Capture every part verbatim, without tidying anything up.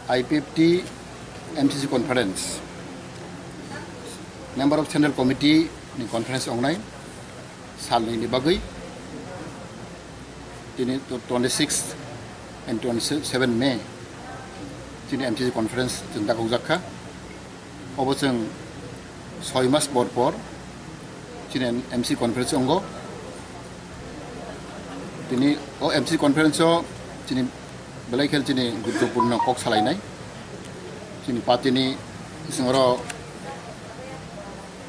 I P F T M C C conference, Member of Central Committee ni conference ongnai salni ni bagwi tini twenty six and twenty seven May tini M C C conference chwng dakok jakha. Obo chwng soi mas por por chini M C conference ongo. Tini o M C conference o chini belai khel chini guruttopurno kok salainai. Chini party ni bisingoro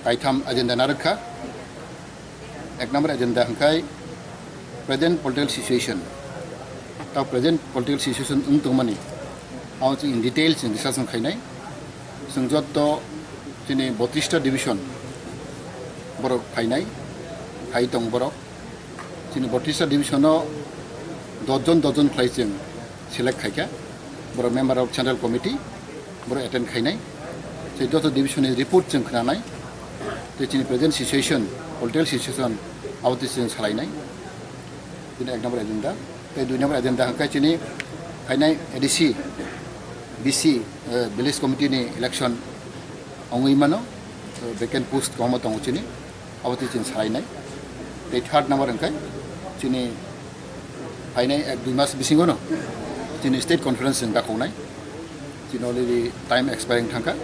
kaitham agenda narwkha. Ek number agenda hwnkhe present political situation. Tao present political situation wng tongmani, abo chwng in detail chwng discussion khainai. Chwng jotto chini botris ta division borok phainai, phai tong borok. Chini botris ta division o dos jon dos jon khlai chwng select khaikha, borok member of Central Committee, borok attend khainai. Tei joto division ni report chwng khnanai, tei chini present situation, political situation, abo tei chwng salainai. Chini ek number agenda. Tei dui number agenda hwnkhe chini phainai A D C, B C, eh, village committee ni election ongwi mano, eh, vacant post kwbangma tongo chini. Abo twi chini salainai. Tei third number hwnkhe chini phainai ek dui mas bisingono chini state conference chwng dakoknai. Chini already time expiring thangkha.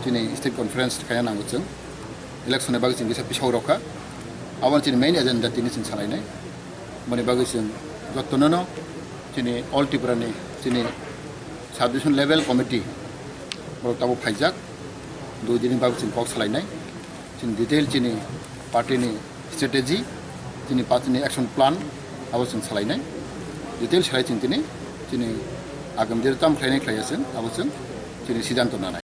Chini state conference khaina nango chwng. Election ni bagwi chini kisa pisau rokha. Abo chini main agenda tini chini salainai. Boni bagwi chwng jotono no chini All Tripura ni chini sub division level committee borok tabuk phaijak. Dui din ni bagwi chwng kok salainai. Chini detail chini party ni strategy, chini party ni action plan abo chwng salainai. Detail salai chwng tini chini agam diri tam khlainai khlaiya chwng abo chwng chini siddhanto nanai.